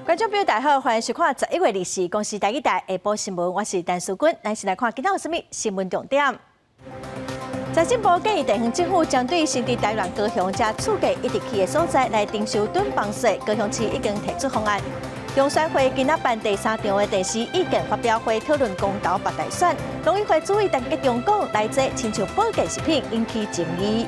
觀眾朋友大家好，歡迎收看11月24公視台語台下晡新聞，我是陳淑君。咱先來看今仔有啥物新聞重點。財政部建議地方政府針對新竹、台南、高雄這厝價一直起的所在來徵收囤房稅，高雄市已經提出方案。中選會今仔辦第三場的電視意見發表會，討論公投罷大選。農委會主委陳吉仲講，來這親像保健食品引起爭議。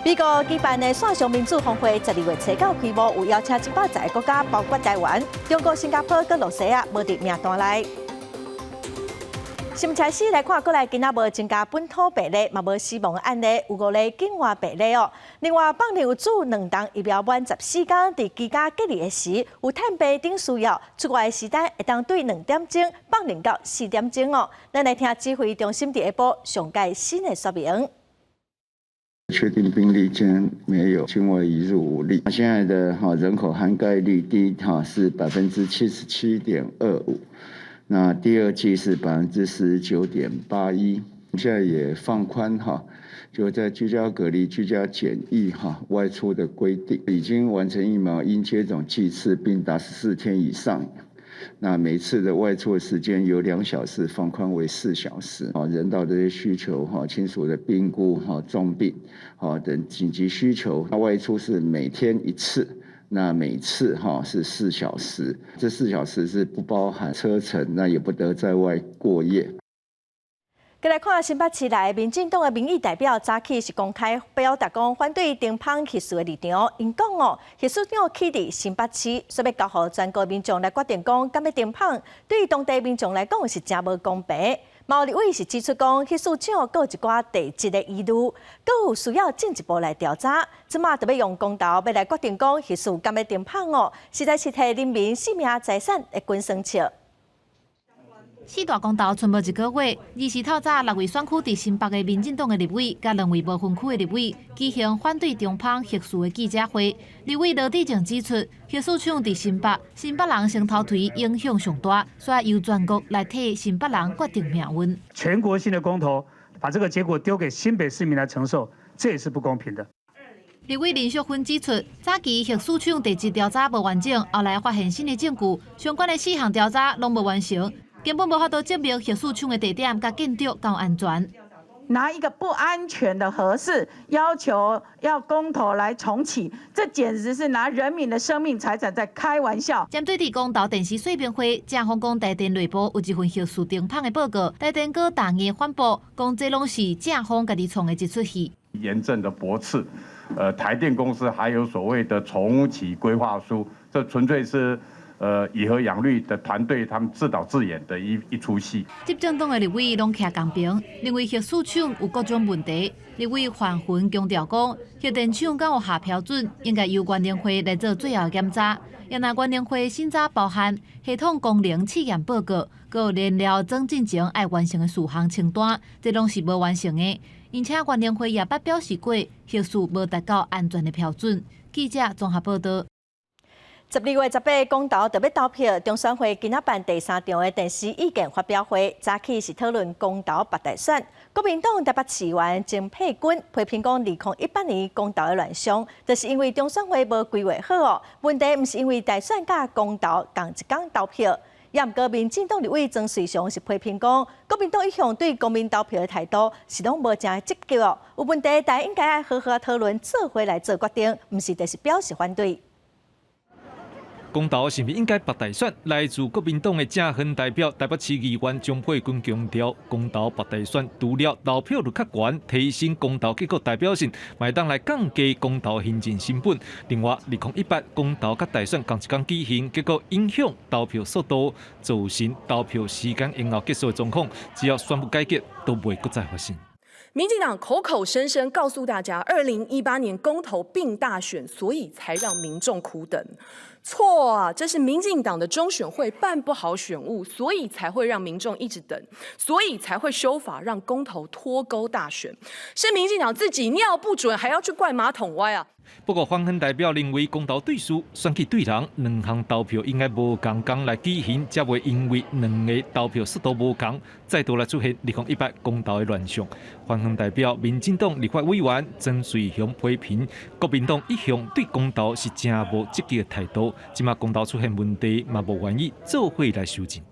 美國舉辦的線上民主峰會，12月初九開幕，有邀請110個國家，包括台灣、中國、新加坡、佮露西亞，無佇名單內。新聞開始來看，國內今仔無增加本土病例，嘛無死亡案例，有五例境外病例哦。另外，放任有注兩筒疫苗滿14天，佇居家隔離的時，有探病等需要，出外的時間會當對2點鐘放任到4點鐘哦。咱來聽指揮中心佇下晡上蓋新的說明。確定病例竟然沒有，境外移入五例。現在的哈人口涵蓋率第一哈是77.25%。那第二劑是49.81%，現在也放寬哈，就在居家隔離、居家檢疫哈外出的規定，已經完成疫苗應接種劑次並達14天以上，那每次的外出的時間由2小時放寬為4小時。啊，人道這些需求哈，親屬的病故哈、重病哈等緊急需求，那外出是每天一次。那每次哈是四小時，這四小時是不包含車程，那也不得在外過夜。過來看新北市內民進黨的民意代表早起是公開表達講反對頂芳核四的立場，𪜶講哦，核四廠起佇新北市，所以欲交予全國民眾來決定講，敢欲停麭，對當地民眾來講是誠無公平。嘛有立委是指出講，核四廠閣有一寡地質的疑慮，閣有需要進一步來調查。這馬就欲用公投欲來決定講，核四敢欲停麭哦，實在是提人民性命財產的滾耍笑。四大公投賰無一個月，24透早六位選區佇新北的民進黨的立委，佮兩位無分區的立委舉行反對中芳核四的記者會。立委羅致政指出，核四廠佇新北，新北人先頭槌影響上大，所以由全國來替新北人決定命運。全國性的公投，把這個結果丟給新北市民來承受，這也是不公平的。立委林淑芬指出，早期核四廠地質調查無完整，後來發現新的證據，相關的四項調查攏無完成。根本無法度證明核四廠的地點佮建築夠安全。拿一個不安全的核四要求要公投來重啟，這簡直是拿人民的生命財產在開玩笑。針對佇公投電視說明會，鄭方講台電內部有一份核四停麭的報告，台電閣大硬反駁，講這攏是鄭方家己創的一齣戲。嚴正的駁斥，台電公司還有所謂的重啟規劃書，這純粹是以核養綠的團隊，他們自導自演的一齣戲。執政黨的立委攏徛仝邊，認為核四廠有各種問題。立委范雲強調講，核電廠敢有合標準，應該由原能會來做最後檢查。若原能會審查包含系統功能試驗報告，閣有燃料裝進前愛完成的事項清單，這攏是無完成的。而且原能會也捌表示過，核四無達到安全的標準。記者綜合報道。12月18公投就欲投票，中選會今仔辦第三場的電視意見發表會，早起是討論公投罷大選。國民黨台北市議員曾佩君批評講，2018年公投的亂象，就是因為中選會無規劃好哦。問題毋是因為大選佮公投仝一工投票。也毋過民進黨立委曾瑞祥是批評講，國民黨一向對公民投票的態度是攏無誠積極哦。有問題，大家應該愛好好討論，做伙來做決定，毋是就是表示反對。公投是毋是應該罷大選？來自國民黨的正選代表台北市議員鍾沛君強調，公投罷大選除了投票率較懸，提升公投結果代表性，嘛會當來降低公投行政成本。另外，2018公投佮大選仝一工舉行，結果影響投票速度，造成投票時間延後結束的狀況，只要選務改革，都袂閣再發生。民進黨口口聲聲告訴大家，2018年公投併大選，所以才讓民眾苦等。錯啊，這是民進黨的中選會辦不好選務，所以才會讓民眾一直等，所以才會修法讓公投脫鈎大選。是民進黨自己尿不準，還要去怪馬桶歪啊！不過，泛紅代表認為公投對事，選舉對人，兩項投票應該無仝工來舉行，才袂因為兩個投票速度無仝，再度來出現2018公投的亂象。泛紅代表民進黨立法委員曾瑞雄批評，國民黨一向對公投是誠無積極的態度。這馬公投出現問題，嘛無願意做伙來修正。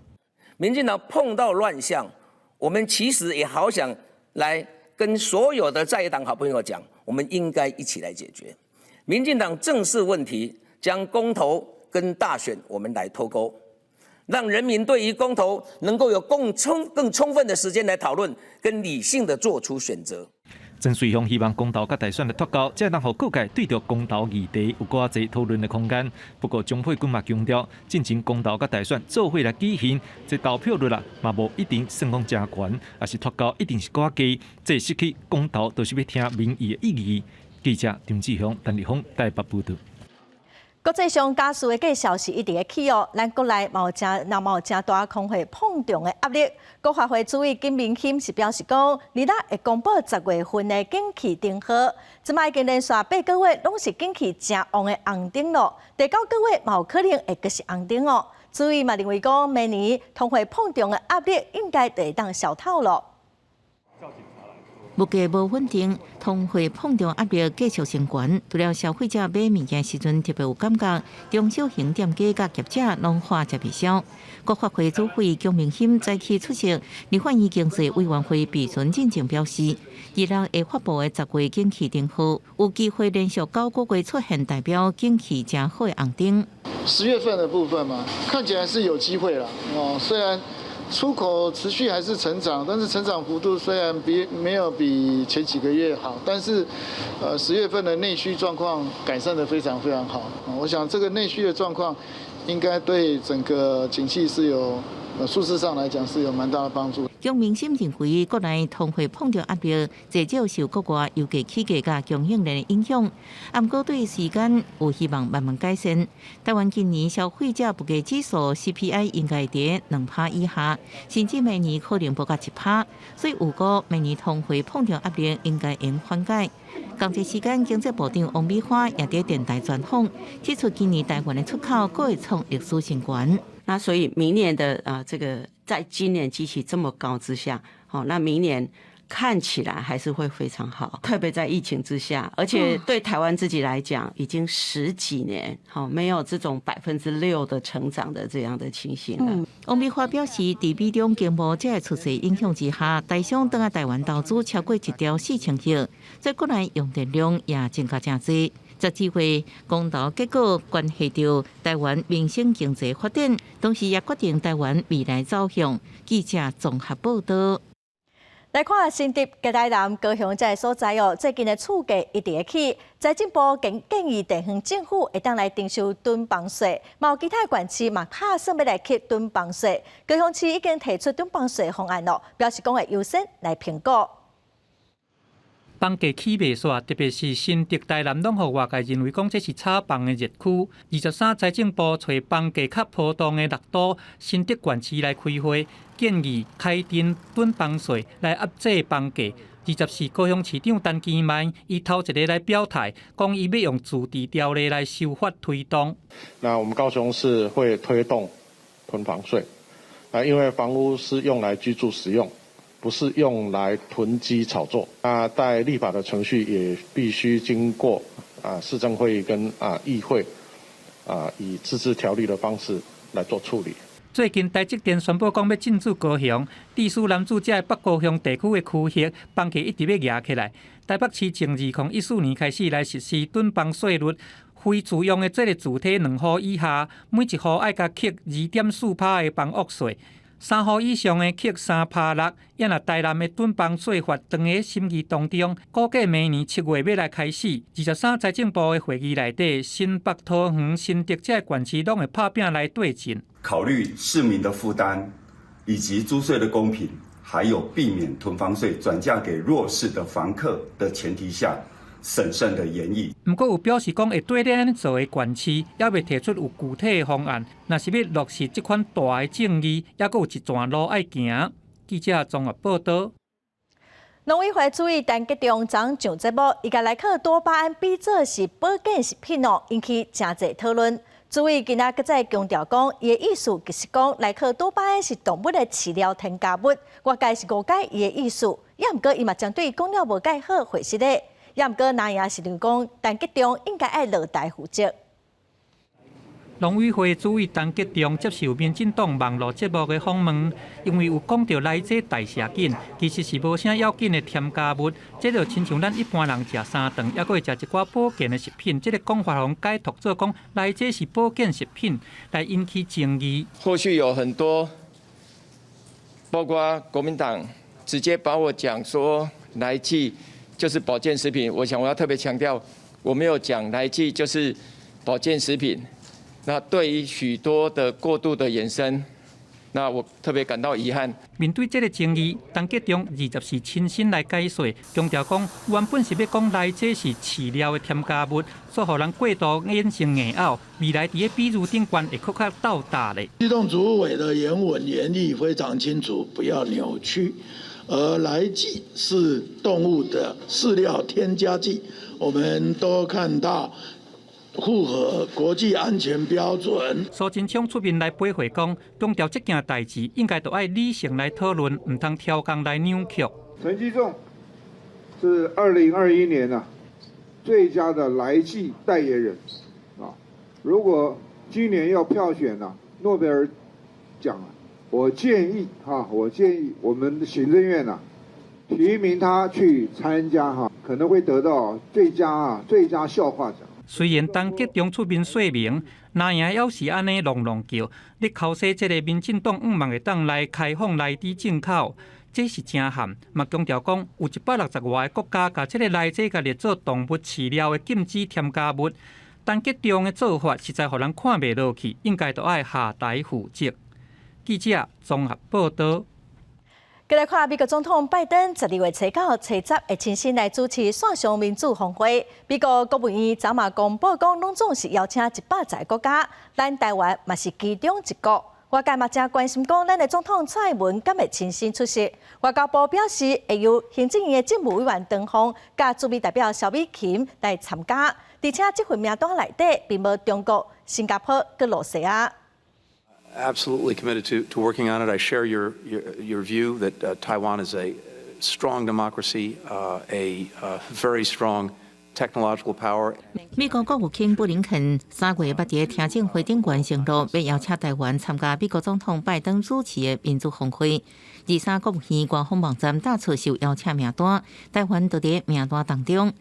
民進黨碰到亂象，我們其實也好想來跟所有的在野黨好朋友講，我們應該一起來解決。民進黨正視問題，將公投跟大選我們來脫鈎，讓人民對於公投能夠有更充分的時間來討論，跟理性的做出選擇。陳瑞雄希望公投佮大選的脫鈎，才會當予各界對著公投議題有閣較濟討論的空間。不過鍾沛君嘛強調，進前公投佮大選做伙來舉行，這投票率啦嘛無一定算講誠懸，抑是脫鈎一定是閣較低。這失去公投就是欲聽民意的意義。記者張志雄、陳立峰台北報導。國際上家私的價數是一直咧起哦，咱國內嘛有誠，那嘛有誠大通貨膨脹的壓力。國發會主委金明欣是表示講，二六會公布10月份的景氣燈號，這擺已經連續8個月攏是景氣誠旺的紅燈咯，第九個月嘛有可能會閣是紅燈哦。主委嘛認為講，明年通貨膨脹的壓力應該會當消透咯。物價無穩定，通貨膨脹壓力繼續升懸。除了消費者買物件時陣特別有感覺，中小型店家佮業者攏話食袂消。國發會主委姜明欣早起出席立法院經濟委員會備詢進前表示，二六會發布的十月景氣燈號，有機會連續9個月出現代表景氣誠好的紅燈。 10月份的部分嘛，看起來是有機會了哦，雖然出口持續還是成長，但是成長幅度雖然比沒有比前幾個月好，但是，10月份的內需狀況改善得非常非常好。我想這個內需的狀況應該對整個景氣是有，數字上來講是有蠻大的幫助。姜明欣認為，國內通貨膨脹壓力，至少受國外油價起價佮供應鏈的影響，毋過對時間有希望慢慢改善。台灣今年消費者物價指數 CPI 應該佇2趴以下，甚至明年可能無到1趴，所以預估明年通貨膨脹壓力應該會緩解。仝一時間，經濟部長王美花也佇電台專訪，指出今年台灣的出口閣會創歷史新高。那所以明年的啊，這個在今年基期這麼高之下，好，那明年看起來還是會非常好，特別在疫情之下，而且對台灣自己來講，已經十幾年好沒有這種6%的成長的這樣的情形了。王美花表示，佇美中經貿這个趨勢影響之下，台商轉來台灣投資超過1兆4000億，在國內用電量也增加誠濟。12月公投結果關係著台灣民生經濟發展，同時也決定台灣未來走向。記者綜合報導。來看新竹、台南、高雄這个所在哦，最近的厝價一直咧起，財政部建議地方政府會當來徵收囤房稅，嘛有其他縣市嘛打算欲來課囤房稅。高雄市已經提出囤房稅方案咯，表示講會優先來評估。房價起袂煞，特別是新竹、台南，攏予外界認為講這是炒房的熱區。23財政部揣房價較波動的六都新竹縣市來開會，建議開徵囤房稅來壓制房價。24高雄市長陳其邁，伊頭一个來表態，講伊欲用自治條例來修法推動。那我們高雄市會推動囤房稅，啊，因為房屋是用來居住使用，不是用來囤積炒作。那在立法的程序也必須經過啊市政會議跟啊議會啊以自治條例的方式來做處理。最近台積電宣布講欲進駐高雄，致使南子這个北高雄地區的區域房價一直欲夯起來。台北市從2014年開始來實施囤房稅率，非住用的這个住體兩戶以下，每一戶愛共課2.4趴的房屋稅。三戶以上的課3.6趴。抑若台南的囤房稅法當佇審議當中，估計明年7月欲來開始。23財政部的會議內底，新北、桃園、新竹這个縣市攏會拍拚來對陣。考慮市民的負擔，以及租稅的公平，還有避免囤房稅轉嫁給弱勢的房客的前提下，審慎的研議。毋過有表示講會綴咧按呢做的縣市，猶未提出有具體的方案。若是欲落實這款大的正義，猶閣有一段路愛行。記者綜合報導。農委會主委陳吉仲昨昏上節目，伊共萊克多巴胺比做是保健食品哦，引起誠濟討論。主委今仔閣再強調講，伊的意思就是講萊克多巴胺是動物的飼料添加物，外界是誤解伊的意思。也毋過伊嘛針對講了無蓋好回釋咧。也毋過那也是認為講，陳吉仲應該愛落台負責。農委會主委陳吉仲接受民進黨網路節目的訪問，因為有講著來這代謝緊，其實是無啥要緊的添加物，這就親像咱一般人食三頓，猶閣會食一寡保健的食品，這個講法予人解讀做講來這是保健食品，來引起爭議。後續有很多，包括國民黨直接把我講說來劑就是保健食品，我想我要特別強調，我沒有講來劑就是保健食品。那對於許多的過度的延伸，那我特別感到遺憾。面對這個爭議，陳吉仲24親身來解說，強調講原本是欲講來這是飼料的添加物，所以予人過度衍生硬拗，未來佇咧比如頂懸會閣較鬥大咧。機動主委的言文言義非常清楚，不要扭曲。而來劑是動物的飼料添加劑，我們都看到。符合國際安全標準。蘇貞昌出面來駁回講，強調這件代誌應該都愛理性來討論，毋通刁工來扭曲。陳吉仲是2021年啊最佳的來劑代言人啊！如果今年要票選啊諾貝爾獎啊，我建議哈，我建議我們行政院啊提名他去參加哈，可能會得到最佳笑話獎。雖然陳吉仲出面說明，若贏猶是按呢挵挵叫，咧剾洗這个民進黨向望會當來開放來豬進口，這是誠憾。嘛強調講，有160外个國家共這个來這共列做動物飼料的禁止添加物。陳吉仲的做法實在予人看袂落去，應該都愛下台負責。記者綜合報導。繼來看美國總統拜登12月初九、初十會親身來主持線上民主峰會。美國國務院昨嘛公布講，攏總是邀請110個國家，咱台灣嘛是其中一國。外界嘛誠關心講，咱的總統蔡英文敢會親身出席？外交部表示，會由行政院的政務委員唐鳳佮駐美代表蕭美琴來參加，而且這份名單內底並無中國、新加坡、佮露西亞。 Absolutely committed to working on it. I share your view that Taiwan is a strong democracy, a very strong technological power. 美國國務卿布林肯3月捌佇聽證會頂懸承諾，欲邀請台灣參加美國總統拜登主持的民主峰會。23國務院官方網站打出受邀請名單，台灣就佇名單當中。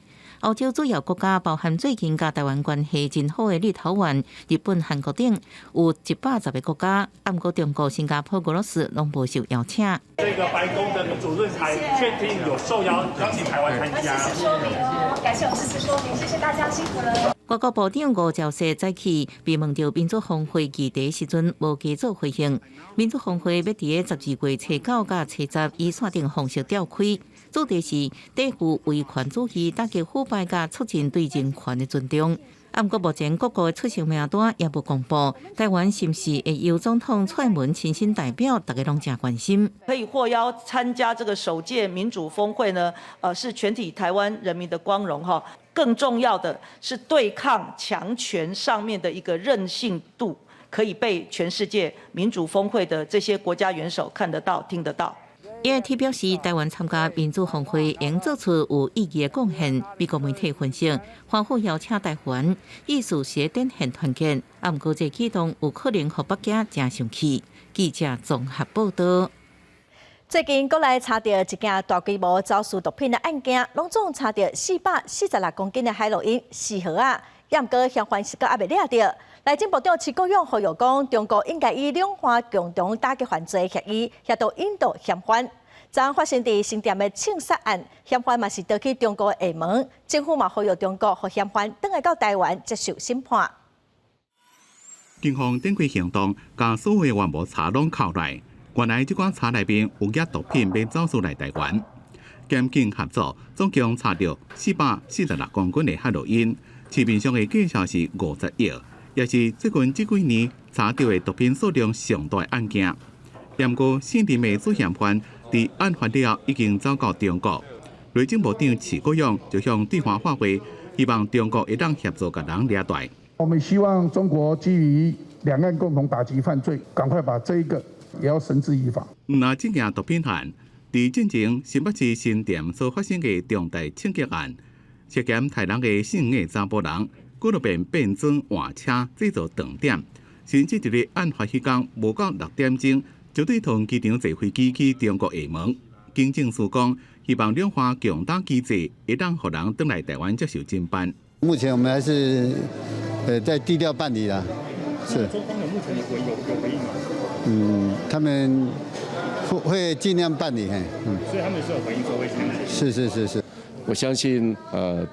歐洲主要國家包含最近佮台灣關係真好的立陶宛、日本、韓國等，有110個國家。毋過中國、新加坡、俄羅斯攏無受邀請。這個白宮的民主論壇確定有受邀邀請台灣參加。支持說明哦，感謝有支持說明，謝謝大家辛苦了。外交部長吳釗燮早起被問著民主峰會議題時陣，無加做回應。民主峰會欲佇12月初九佮初十以線頂方式召開，主題是對付威權主義、打擊腐敗、佮促進對人權的尊重。毋過目前各國的出席名單猶無公布，台灣是毋是會由總統蔡英文親身代表？大家攏誠關心。可以獲邀參加這個首屆民主峰會呢？是全體台灣人民的光榮哈。更重要的是對抗強權上面的一個韌性度，可以被全世界民主峰會的這些國家元首看得到、聽得到。 AIT 表示，台灣參加民主峰會應做出有意義的貢獻。美國媒體分析，華府邀請台灣，意思是展現團結，毋過這舉動有可能予北京誠生氣。記者綜合報導。最近國內查著一件大規模走私毒品的案件，攏總查著446公斤的海洛因四盒仔，也毋過嫌犯是閣猶未掠著。內政部長徐國勇呼籲講，中國應該以兩岸共同打擊犯罪協議協助引渡嫌犯。昨昏發生佇新店的槍殺案，嫌犯嘛是逃去中國廈門，政府嘛呼籲中國予嫌犯轉來到台灣接受審判。警方展開行動，共所有的萬無查攏扣來。原來這寡查內面有額毒品欲走私來台灣，檢警合作，總共查著446公斤的海洛因，市面上的價值是50億，也是最近這幾年查著的毒品數量上大的案件。毋過，姓林的主嫌犯佇案發了後已經走到中國，內政部長徐國勇就向對方發話，希望中國會當協助共人掠蹛。我們希望中國基於兩岸共同打擊犯罪，趕快把這一個也要繩之以法。毋但這件毒品案，佇進前新北市新店所發生的重大槍擊案，涉嫌刣人的姓吳查埔人，閣落變變裝換車製造斷點，甚至佇咧案發彼工無夠6點鐘就對桃園機場坐飛機去中國廈門。警政署講，希望兩岸共打機制會當予人轉來台灣接受偵辦。目前我們還是在低調辦理啦。是。中方的目前的回有回應嗎？嗯，他們會盡量辦理，嘿，嗯。所以他們是有回應說會盡量。是是是是。我相信，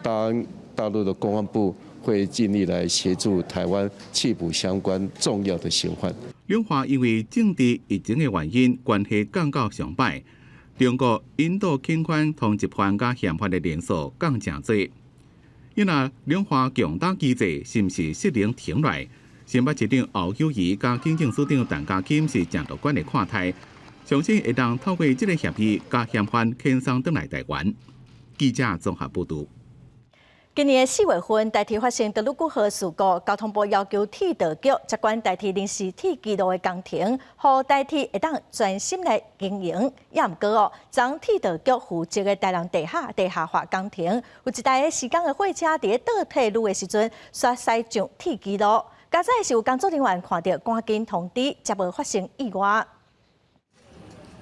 當大陸的公安部會盡力來協助台灣緝捕相關重要的嫌犯。兩岸因為政治疫情的原因，關係降到上歹。中國引渡遣返通緝犯佮嫌犯的人數降誠濟。因若兩岸共打機制是毋是失靈停來？新北市長侯友宜佮警政署長陳家欽是誠樂觀的看待，相信會當透過這个協議，共嫌犯遣送轉來台灣。記者綜合報導。今年4月份，台鐵發生太魯閣號事故，交通部要求鐵道局接管台鐵臨時鐵支路的工程，予台鐵會當專心來經營。也毋過哦，昨鐵道局負責的台南地下化工程，有一台施工的貨車佇咧倒退嚕的時陣，煞駛上鐵支路。佳哉是有工作人員看著，趕緊通知，才無發生意外。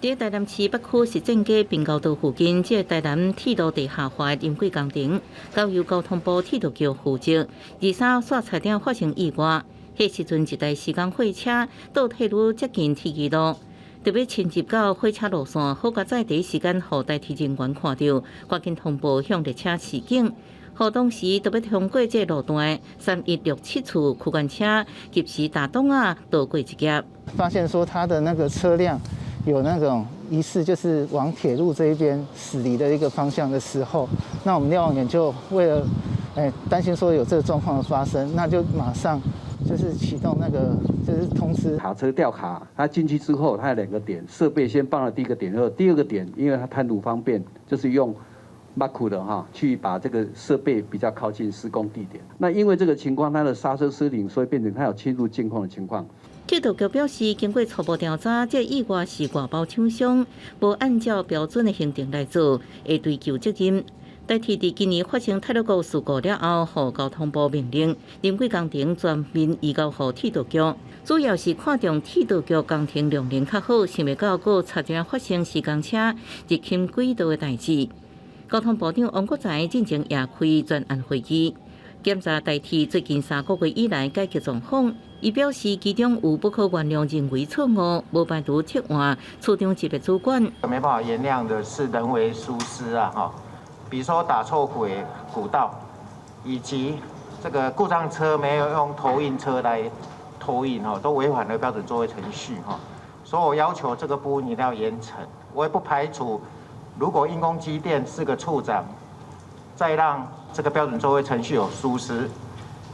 佇台南市北區實踐街平交道附近，這個台南鐵路地下化的臨軌工程，交由交通部鐵道局負責。23煞差點發生意外，彼時陣一台施工貨車倒退嚕接近鐵支路，著欲侵入到火車路線，好佳哉第一時間予台鐵人員看著，趕緊通報向列車示警。予當時著欲通過這個路段3167次區間車，及時打擋仔，躲過一劫。發現說他的那個車輛有那種疑似就是往鐵路這一邊駛離的一個方向的時候，那我們瞭望員就為了擔心說有這個狀況的發生，那就馬上就是啟動那個就是通知卡車吊卡，它進去之後，它有兩個點設備，先放了第一個點，後第二個點，因為它貪圖方便，就是用馬庫的哈，去把這個設備比較靠近施工地點。那因為這個情況，它的剎車失靈，所以變成它有侵入建控的情況。鐵道局表示，經過初步調查，這意外是外包廠商無按照標準的行程來做，會追究責任。台鐵佇今年發生太魯閣事故了後，予交通部命令臨軌工程全面移交予鐵道局，主要是看重鐵道局工程量能較好，想袂到閣差點發生施工車入侵軌道的代誌。交通部長王國材進前也開專案會議，檢查台鐵最近3個月以來解決狀況。伊表示，其中有不可原諒人為錯誤，無排除撤換處長級的主管。沒辦法原諒的是人為疏失啊，哈，比如說打錯軌股道，以及這個故障車沒有用拖運車來拖運，哈，都違反了標準作業程序，哈，所以我要求這個部分一定要嚴懲。我也不排除，如果應工機電四個處長再讓這個標準作業程序有疏失，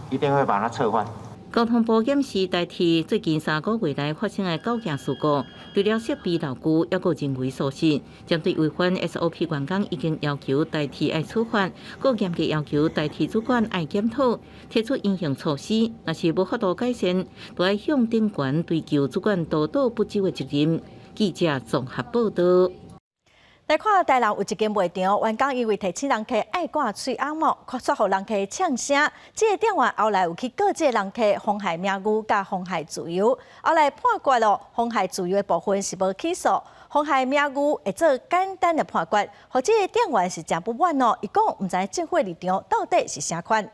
一定會把它撤換。交通部檢視台鐵最近3個月來發生的九件事故，除了設備老舊，抑閣人為疏失，針對違反 SOP 員工已經要求台鐵愛處罰，閣嚴格要求台鐵主管愛檢討，提出因應措施。若是無法度改善，就愛向頂懸追究主管督導不周的責任。記者綜合報導。來看台南有一間賣場，員工因為提醒人客愛掛喙罨帽，煞予人客嗆聲。這个店員後來有去告這个人客妨害名譽佮妨害自由，後來判決咯，妨害自由的部分是無起訴，妨害名譽會做簡單的判決。予這个店員是誠不滿哦，伊講毋知政府立場到底是啥款。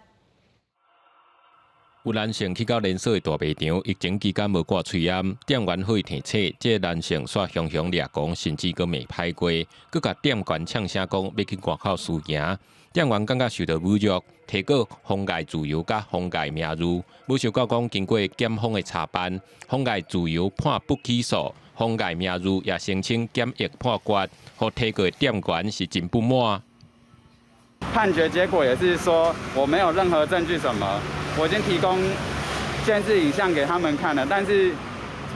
有男性去到連鎖的大賣場，疫情期間無掛喙罨，店員予伊提醒，這个男性煞雄雄掠狂，甚至閣罵歹話，閣共店員嗆聲講欲去外口輸贏。店員感覺受到侮辱，提告妨礙自由佮妨礙名譽。無想到講經過檢方的查辦，妨礙自由判不起訴，妨礙名譽也申請簡易判決，予提告的店員是真不滿。判決結果也是說我沒有任何證據，什麼我已經提供監視影像給他們看了，但是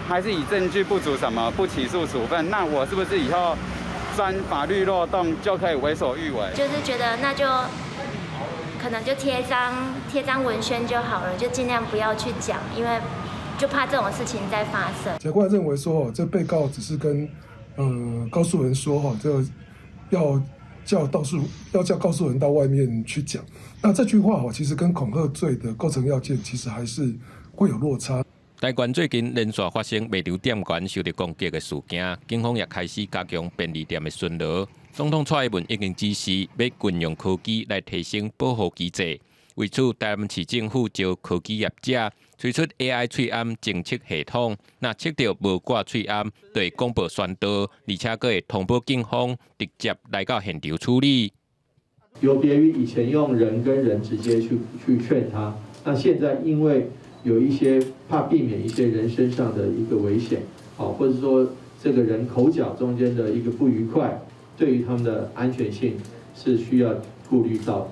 還是以證據不足，什麼不起訴處分，那我是不是以後鑽法律漏洞就可以為所欲為？就是覺得那就可能就貼張文宣就好了，就盡量不要去講，因為就怕這種事情再發生。檢察官認為說，這被告只是跟告訴人說，哈，這個要叫到處要叫告訴人到外面去講。那這句話其實跟恐嚇罪的構成要件其實還是會有落差。台灣最近連續發生賣場店員受到攻擊的事件，警方也開始加強便利店的巡邏。總統蔡英文已經指示，欲運用科技來提升保護機制。為此，台南市政府招科技業者推出 AI 喙罨偵測系統，若測著無掛喙罨，就會廣播宣導，而且閣會通報警方，直接來到現場處理。有別於以前用人跟人直接去勸他，那現在因為有一些怕避免一些人身上的一個危險，好，或者說這個人口角中間的一個不愉快，對於他們的安全性是需要顧慮到的。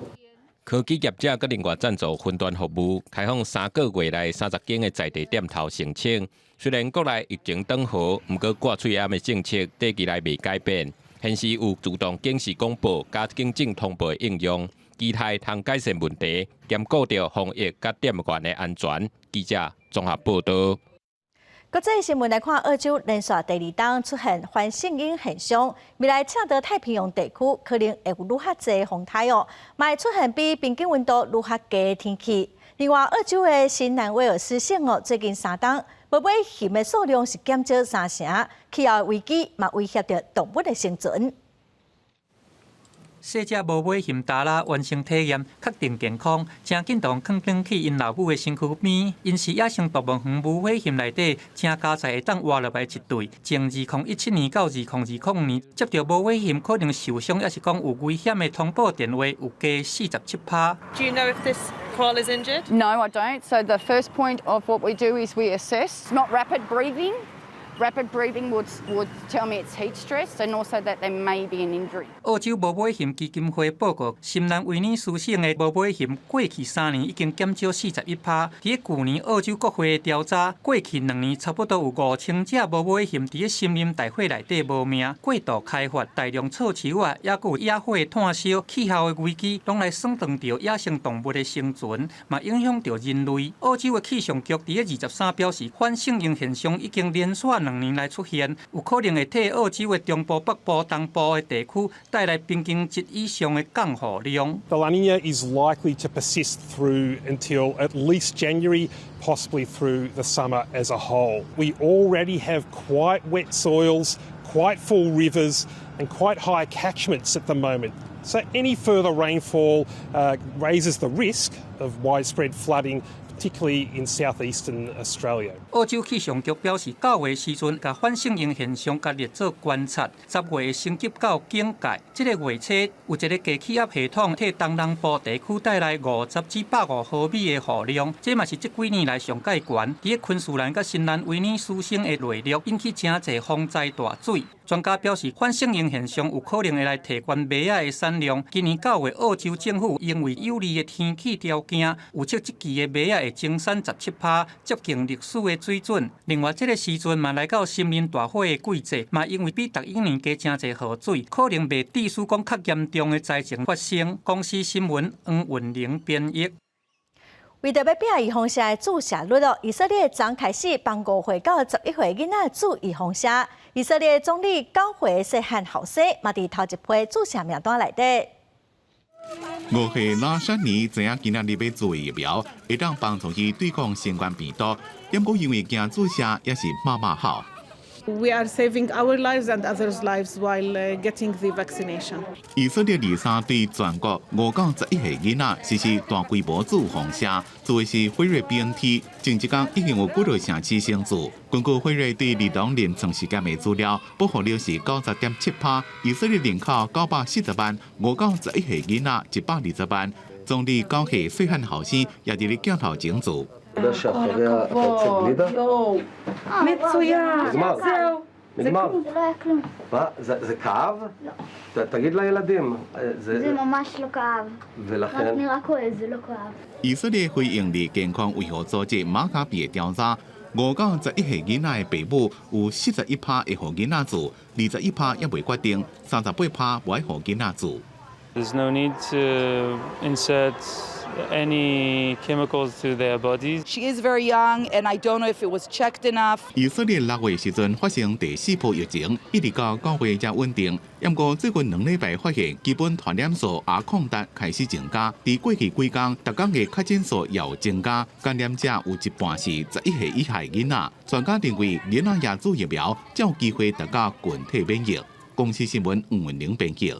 科技業者閣另外贊助雲端服務，開放3個月內30間的在地店頭申請。雖然國內疫情轉好，毋過掛喙罨的政策短期內未改變。現時有自動警示廣播佮警政通報的應用，期待通改善問題，兼顧著防疫佮店員的安全。記者綜合報導。國際新聞來看，澳洲連續第二冬出現反聖嬰現象，未來赤道太平洋地區可能會有愈較濟風颱哦，嘛會出現比平均溫度愈較低的天氣。另外，澳洲的新南威爾斯省哦，最近3冬無尾熊的數量是減少三成，氣候危機嘛威脅著動物的生存。細隻無尾熊達拉完成體驗，確定健康，誠緊就囥轉去𪜶老母的身軀邊。𪜶是野生動物園無尾熊內底，誠佳哉會當活落來一對。從2017年到2020年，接著無尾熊可能受傷，抑是講有危險的通報電話有加47%。 Do you know if this koala is injured? No, I don't. So the first point of what we do is we assess not rapid breathing. Rapid breathing would tell me it's heat stress and also that there may be an injury. 澳洲無尾熊基金會報告，新南威爾斯省的無尾熊過去3年已經減少41%。佇舊年澳洲國會調查，過去2年差不多有5000隻無尾熊佇森林大火內底無命。過度開發、大量鑿樹仔，抑閣有野火炭燒，氣候的危機，攏來損斷著野生動物的生存，嘛影響著人類。澳洲的氣象局佇23表示，反聖嬰現象已經連續2年來出現，有可能會替澳洲的中部、北部、東部的地區帶來平均值以上的降雨量。 The La Nina is likely to persist through until at least January, possibly through the summer as a whole. We already have quite wet soils, quite full rivers, and quite high catchments at the moment. So any further rainfall raises the risk of widespread flooding, particularly in southeastern Australia. 澳洲氣象局表示，9月時陣，共反聖嬰現象共列做觀察，10月會升級到警戒。這个月初有一个低氣壓系統，替東南部地區帶來50至105毫米的雨量，這嘛是這幾年來上蓋懸。佇昆士蘭佮新南威爾斯省的內陸，引起誠濟洪災大水。專家表示，反聖嬰現象有可能會來提懸麥仔的產量。今年9月，澳洲政府因為有利的天氣條件，預測這季的麥仔會增產17%，接近歷史的水準。另外，這个時陣嘛來到森林大火的季節，嘛因為比逐一年加誠濟雨水，可能袂致使講較嚴重的災情發生。公視新聞黃雲玲編譯。為著欲拼預防射的注射率哦，以色列昨開始幫5歲到11歲囡仔注預防射。以色列總理9歲細漢後生嘛，佇頭一批注射名單內底。 5歲拉珊妮知影今仔日欲注疫苗，會當幫助伊對抗新冠病毒。毋過因為驚注射，也是媽媽好。 We are saving our lives and others' lives while getting the vaccination. 以色列23對全國5到11歲囡仔實施大規模注預防射，注的是輝瑞 BNT。前一工已經有幾個城市先注。根據輝瑞對兒童臨床試驗的資料，保護率是90.7%。以色列人口940萬，5到11歲囡仔120萬。總理9歲細漢後生也佇咧鏡頭前注。 מצוין, זהו. נגמר. מה? זה כאב? תגיד לילדים. זה ממש לא כאב. ולכן? רק נראה כואב, זה לא כאב. 以色列非營利健康維護組織馬卡比的調查，5到11歲囡仔的爸母有41%會予囡仔注，21%猶未決定，38%無愛予囡仔注。 There's no need to insert any chemicals to their bodies. She is very young, and I don't know if it was checked enough. 以色列6月時陣發生第四波疫情，一直到9月才穩定。毋過最近2禮拜發現基本傳染數也擴大開始增加，佇過去幾工，逐工的確診數也有增加，感染者有一半是11歲以下囡仔。專家認為，囡仔也注疫苗，才有機會達到群體免疫。公視新聞吳文玲編輯。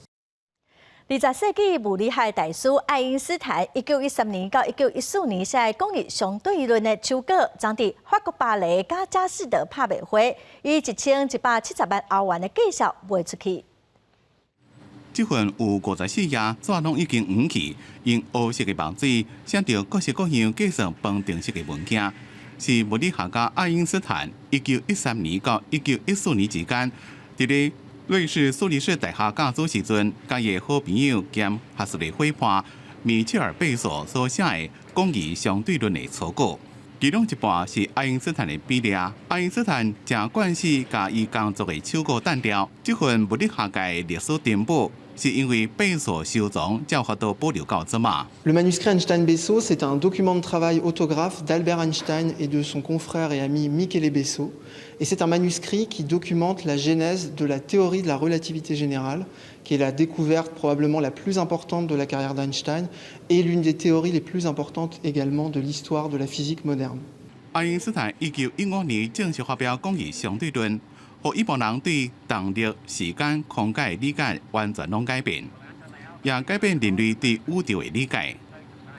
20世紀物理學大師愛因斯坦，1913年到1914年寫廣義相對論的手稿，昨佇法國巴黎佮佳士得拍賣會，以1170萬歐元的價數賣出去。這份有54頁紙攏已經黃去，用烏色的墨水寫著各式各樣計算方程式的文件，是物理學家愛因斯坦1913年到1914年之間，佇咧瑞士蘇黎世大學教書時陣，佮伊好朋友兼學術的伙伴米切爾貝索所寫的廣義相對論的草稿。其中一半是愛因斯坦的筆跡，愛因斯坦誠慣勢共伊工作的手稿單調。這份物理學界歷史珍寶，是因為貝索收藏，才有法度保留到這馬。 Le manuscrit Einstein-Besso, c'est un document de travail autographe d'Albert Einstein et de son confrère et ami Michele Besso. Et c'est un manuscrit qui documente la genèse de la théorie de la relativité générale, qui est la découverte probablement la plus importante de la carrière d'Einstein et l'une des théories les plus importantes également de l'histoire de la physique moderne. 愛因斯坦1915年正式發表廣義相對論，予一般人對動力、時間、空間的理解完全攏改變，也改變人類對宇宙的理解。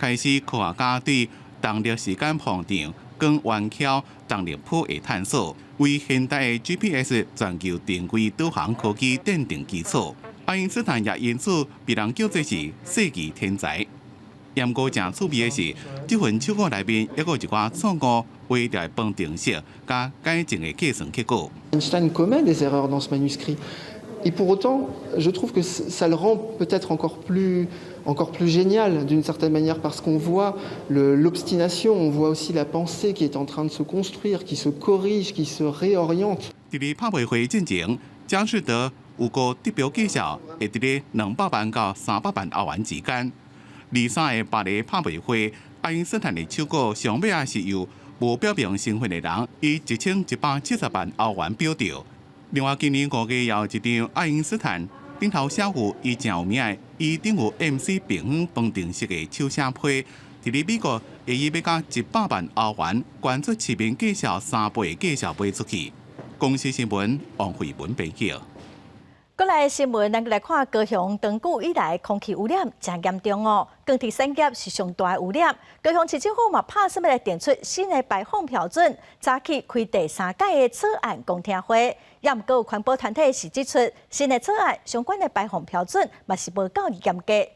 開始科學家對動力時間膨脹、光彎曲、動力譜的探索，為現代的 GPS 全球定位導航科技奠定基礎。愛因斯坦也因此被人叫做是世紀天才。毋過誠趣味的是，這份手稿內面猶閣有一寡錯誤、微調的方程式佮改進的計算結果。 Einstein commet des erreurs dans ce manuscrit. Et pour autant, je trouve que ça le rend peut-être encore plus génial d'une certaine manière parce qu'on voit l'obstination, on voit aussi la pensée qui est en train de se construire, qui se corrige, qui se réoriente. 佇咧拍賣會進前，佳士得有個得標價數會佇咧200萬到300萬歐元之間。23個巴黎拍賣會，愛因斯坦的手稿上尾也是由無表明身份的人以1170萬歐元標著。另外，今年5月也有一張愛因斯坦頂頭寫有伊誠有名的 E 等於 MC 平方方程式的手寫批，佇咧美國會以欲共100萬歐元，懸出市面價數3倍的價數賣出去。公視新聞王慧文編輯。過來新聞，咱來看高雄長久以來空氣污染誠嚴重哦，鋼鐵產業是上大的污染。高雄市政府嘛拍算欲來定出新的排放標準，早起開第三屆的草案公聽會，也毋過有環保團體是指出，新的草案相關的排放標準嘛是無夠嚴格。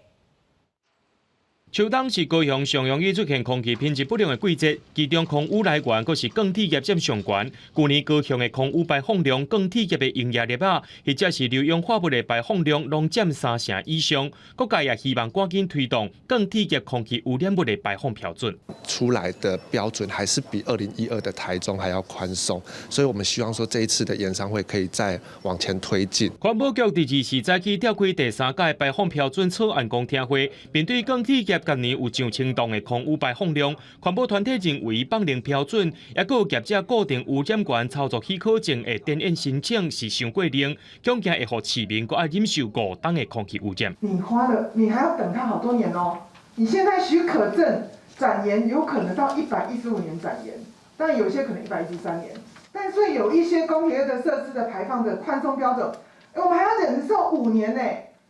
秋冬是高雄上容易出現空氣品質不良的季節，其中空污來源閣是鋼鐵業佔上懸。舊年高雄的空污排放量、鋼鐵業的溶液粒仔，或者是硫氧化物的排放量，攏佔3成以上。各界也希望趕緊推動鋼鐵業空氣污染物的排放標準。出來的標準還是比2012的台中還要寬鬆，所以我們希望說這一次的研商會可以再往前推進。環保局佇24早起召開第三屆排放標準草案公聽會，面對鋼鐵業近年有上千噸的空污排放量，環保團體認為放寬標準，抑閣有業者固定污染源操作許可證的點驗申請是傷過冷，恐驚會予市民閣愛忍受5噸的空氣污染。你花了，你還要等它好多年哦。你現在許可證展延有可能到115年展延，但有些可能113年。但是有一些工業的設施的排放的寬鬆標準，我們還要忍受5年呢。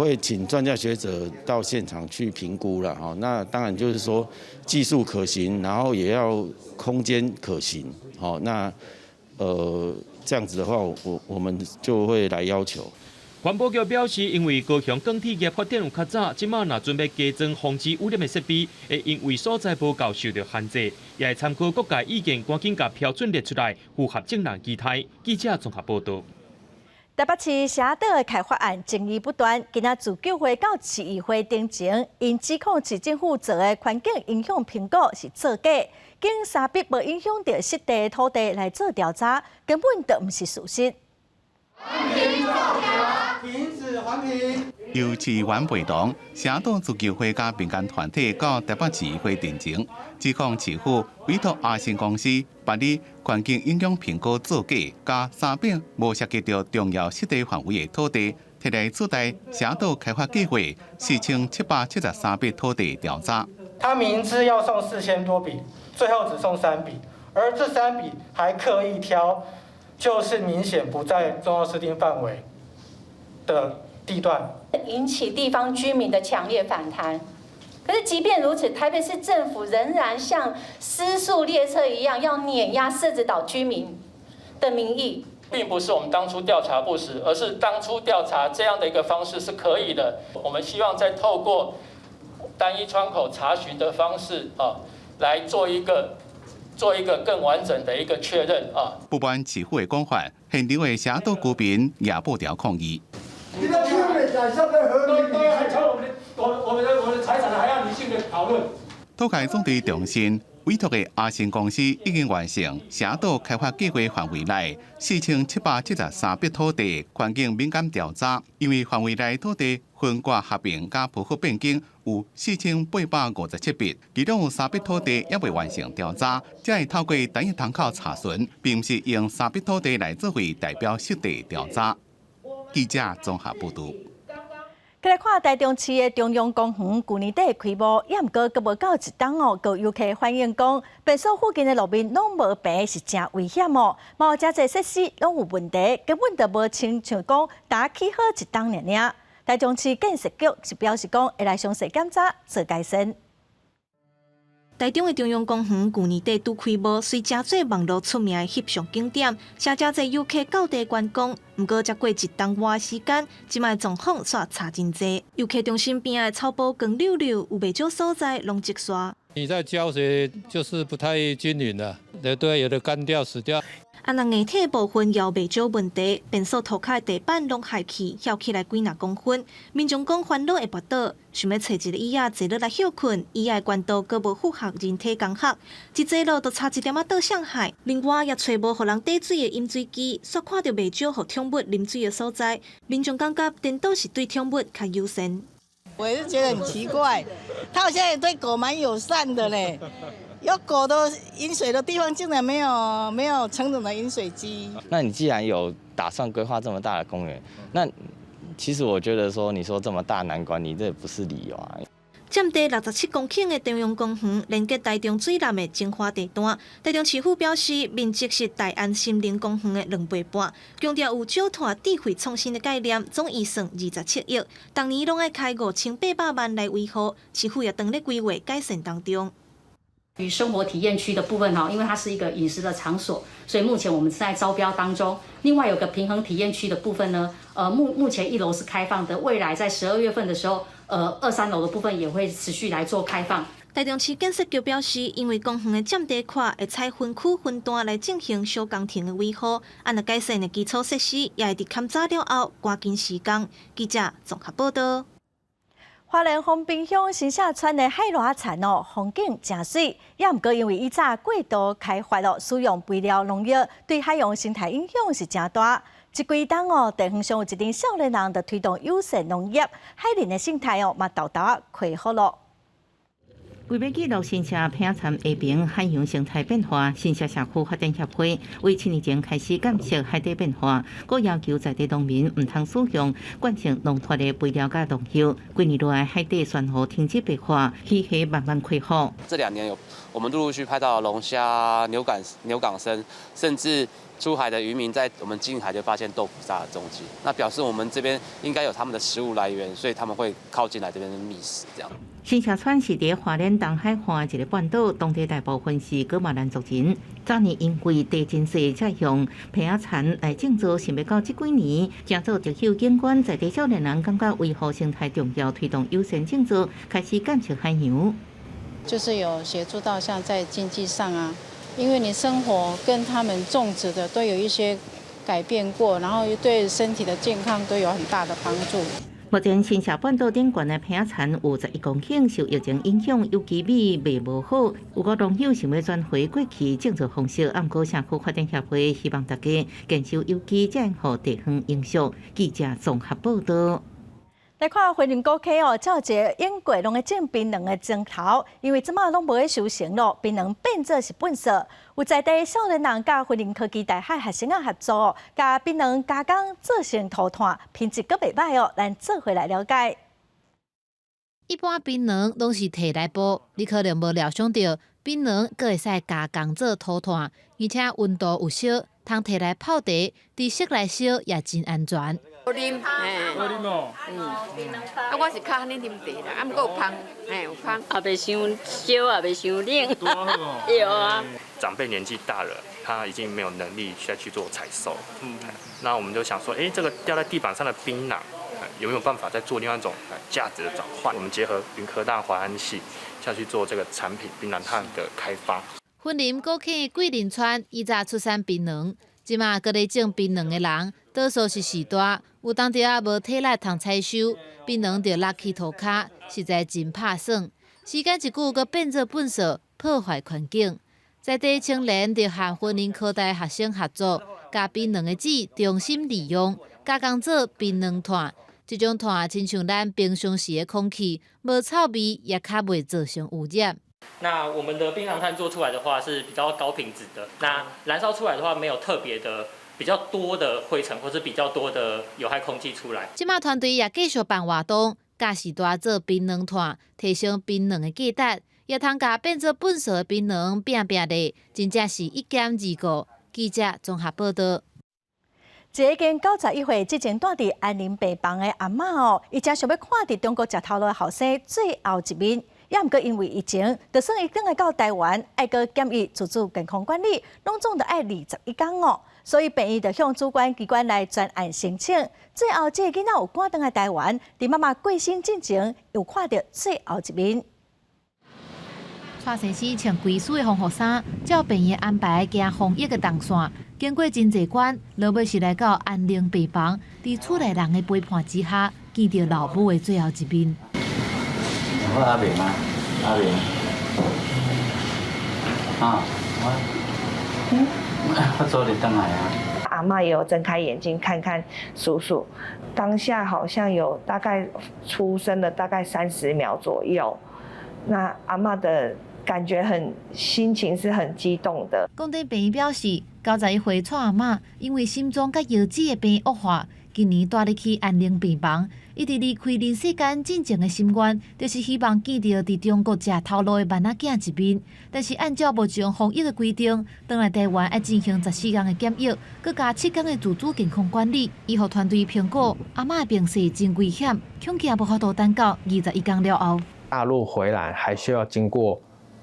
會請專家學者到現場去評估了哈，那當然就是說技術可行，然後也要空間可行，好，那這樣子的話，我們就會來要求。環保局表示，因為高雄鋼鐵業發展有較早，這馬若準備加裝防止污染的設備，會因為所在無夠受著限制，也會參考各界意見，趕緊共標準列出來，符合眾人期待。記者綜合報導。台北市社子島的開發案爭議不斷，今仔自救會到市議會頂前，𪜶指控市政府做的環境影響評估是造假，經三筆無影響著濕地土地來做調查，根本就毋是事實。停止環評。由市議員陪同，社島自救會佮民間團體到台北市議會陳情，指控市府委託阿信公司辦理環境影響評估造假，佮三筆無涉及著重要濕地範圍的土地，提來取代社島開發計劃4773筆土地調查。他明知要送4000多筆，最後只送三筆，而這三筆還刻意挑，就是明顯不在重要濕地範圍的地段，引起地方居民的強烈反彈。可是即便如此，台北市政府仍然像失速列車一樣，要碾壓社子島居民的民意。並不是我們當初調查不實，而是當初調查這樣的一個方式是可以的。我們希望再透過單一窗口查詢的方式啊，來做一個更完整的一個確認啊。不滿市府的講法，現場的社島居民也布條抗議。你的都還搶我們的我們的財產，還要理性的討論。土改總地中心委託的阿信公司已經完成社島開發計劃範圍內4773筆土地環境敏感調查，因為範圍內土地分割合併佮批復變更有4857筆，其中有三筆土地猶未完成調查，才會透過單一窗口查詢，並毋是用三筆土地來作為代表實地調查。記者綜合報導。過來看台中市的中央公園，舊年底開幕，也毋過閣無夠一冬哦，閣有遊客反映講，便所附近的路面攏無平，是誠危險哦。嘛有誠濟設施攏有問題，根本就無親像講焦起好一冬爾爾。台中市建設局是表示講，會來詳細檢查做改善。台中的中央公園舊年底拄開幕，雖成做網路出名的翕相景點，誠誠濟遊客到地觀光。毋過才過一冬外時間，這擺狀況煞差真濟。遊客中心邊的草埔光溜溜，有袂少所在攏積沙。你在澆水就是不太均勻了，對對，有的乾掉死掉。啊，若硬體部分也有袂少問題，便所塗跤地板攏害去，翹起來幾若公分。民眾講煩惱會跋倒，想欲揣一个椅仔坐落來歇睏，椅仔懸度閣無符合人體工學，一坐落就差一點仔倒向海。另外也揣無予人綴水的飲水機，煞看著袂少予寵物啉水的所在。民眾感覺顛倒是對寵物較友善。我也是覺得很奇怪，他好像也對狗蠻友善的嘞。有狗的飲水的地方竟然沒有成人的飲水機。那你既然有打算規劃這麼大的公園，那其實我覺得說，你說這麼大難管理，這不是理由啊。佔地67公頃的中央公園，連結台中最南的精華地段。台中市府表示，面積是大安森林公園的2倍半，強調有繳託智慧創新的概念，總預算27億，逐年攏愛開5800萬來維護。市府也當咧規劃改善當中。與生活體驗區的部分哈，因為它是一個飲食的場所，所以目前我們在招標當中。另外有個平衡體驗區的部分呢，目前一樓是開放的，未來在12月份的時候，二三樓的部分也會持續來做開放。台中市建設局表示，因為公園的佔地闊，會採分區分段來進行小工程的維護，按若改善的基礎設施，也會佇勘查了後趕緊施工。記者綜合報道。花蓮豐濱鄉新社村的海螺田哦，風景誠媠，也毋過因為以早過度開發咯，使用肥料農藥，對海洋生態影響是誠大。這幾冬哦，地方上有一陣少年人就推動友善農業，海林的生態哦，嘛沓沓仔恢復咯。為欲記錄新社坪仔田下爿海洋生態變化，新社社區發展協會為7年前開始監測海底變化，閣要求在地農民毋通使用慣性農法的肥料佮農藥。幾年來，海底珊瑚停止白化，魚蝦慢慢恢復。這2年有我們陸陸續拍到龍蝦、牛港參，甚至出海的漁民在我們近海就發現豆腐鯊的蹤跡，那表示我們這邊應該有他們的食物來源，所以他們會靠近來這邊覓食。這樣。新社村是佇花蓮東海岸一個半島，當地大部分是噶瑪蘭族人。早年因為地真細，才用坪仔田來種作，想欲到這幾年，成做特許景觀，在地少年人感覺維護生態重要，推動友善種作，開始監測海洋。就是有協助到像在經濟上啊，因為你生活跟他們種植的都有一些改變過，然後又對身體的健康都有很大的幫助。目前新社半島頂懸的坪仔田有11公頃，受疫情影響，有機米賣無好。有個農友想欲轉回過去種作方式，毋過社區發展協會希望大家堅守有機，才會予地方永續。記者綜合報道。來看雲林古溪哦，這有一个永過攏會種檳榔的莊頭，因為這馬攏無咧收成咯，檳榔變做是糞埽。有在地少年人佮雲林科技大學學生仔合作，共檳榔加工做成塗炭，品質閣袂䆀哦。咱做伙來了解。一般檳榔攏是提來剝，你可能無料想著檳榔閣會使加工做塗炭，而且溫度有燒，通提來泡茶，佇室內燒也真安全。好啉，嘿，好啉哦。啊，我是較按呢啉茶啦，啊，毋過有芳，嘿，有芳，也袂傷燒，也袂傷冷。對啊。長輩年紀大了，他已經沒有能力再去做採收。那我們就想說，哎，這個掉在地板上的檳榔，有沒有辦法再做另外一種價值的轉換？我們結合雲科大環安系下去做這個產品檳榔炭的開發。雲林古坑桂林村以早出產檳榔，這馬閣咧種檳榔的人，多數是序大，有當時仔無體力通採收，檳榔就落去塗跤，實在真拍算。時間一久，閣變做糞埽，破壞環境。在地青年就和雲林科大學生合作，共檳榔的籽重新利用，加工做檳榔炭。這種炭親像咱平常時的空氣，無臭味，也較袂造成污染。那我們的檳榔炭做出來的話是比較高品質的，那燃燒出來的話沒有特別的比較多的灰塵或是比較多的有害空氣出來。這馬團隊也繼續辦活動，教序大做檳榔炭，提升檳榔的價值，也通共變做糞埽的檳榔拚拚咧，真正是一兼二顧。記者綜合報道。一个已經91歲，之前住佇安寧病房的阿嬤哦，伊誠想欲看佇中國食頭路的後生最後一面，也毋過因為疫情，就算伊轉來到台灣，愛閣檢疫自主健康管理，攏總著愛21天哦。所以病院就向主管機關來專案申請。最後，這个囡仔有趕轉來台灣，佇媽媽過身進前，有看著最後一面。蔡先生穿規束的防護衫，照病院安排行防疫的動線，經過真濟關，落尾是來到安寧病房，佇厝內人的陪伴之下，見著老母的最後一面。我阿明啊，阿明，啊，我早日轉來啊。阿嬤也有睜開眼睛看看叔叔，當下好像有大概出聲了大概30秒左右，那阿嬤的感覺很心情是很激動的。講真病院表示，91歲蔡阿嬤因為心臟佮腰子的病惡化，今年蹛入去安寧病房。伊佇離開人世間進前的心願，就是希望見著佇中國食頭路的萬仔囝一面。但是按照目前防疫的規定，轉來台灣愛進行14天的檢疫，閣加7天的自主健康管理。醫護團隊評估阿嬤的病勢真危險，恐驚無法度等到21天了後。大陸回來還需要經過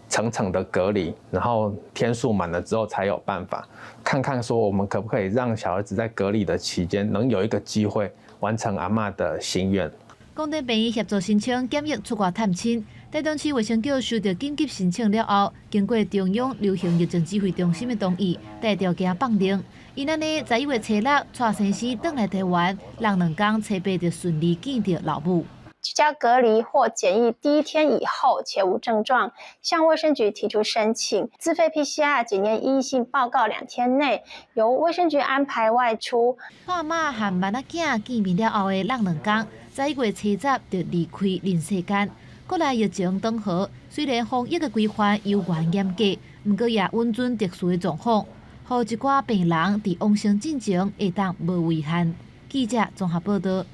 層層的隔離，然後天數滿了之後才有辦法看看說我們可不可以讓小孩子在隔離的期間能有一個機會完成阿嬤的心願。講真病院協助申請檢疫出外探親，台中市衛生局收到緊急申請了後，經過中央流行疫情指揮中心的同意，帶條件放令。𪜶按呢11月初6，蔡先生轉來台灣，人2天初八就順利見著老母。居家隔離或檢疫第一天以後且無症狀，向衛生局提出申請，自費 PCR 檢驗陰性報告2天內，由衛生局安排外出。蔡阿嬤和萬仔囝見面了後的隔2天，11月初10就離開人世間。國內疫情當好，雖然防疫的規範猶原嚴格，毋過也穩準特殊的狀況，予一寡病人佇往生進前會當無遺憾。記者綜合報道。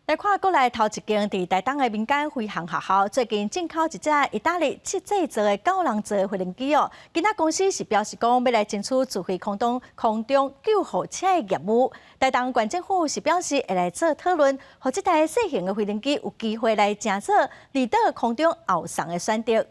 來看國內頭一間佇台東的民間飛航學校，最近進口一隻意大利設計造的九人座飛行機哦。今仔公司是表示講，欲來爭取自費空中救護車的業務。台東縣政府是表示會來做討論，予這台細型的飛行機有機會來成做離島空中後送的選擇。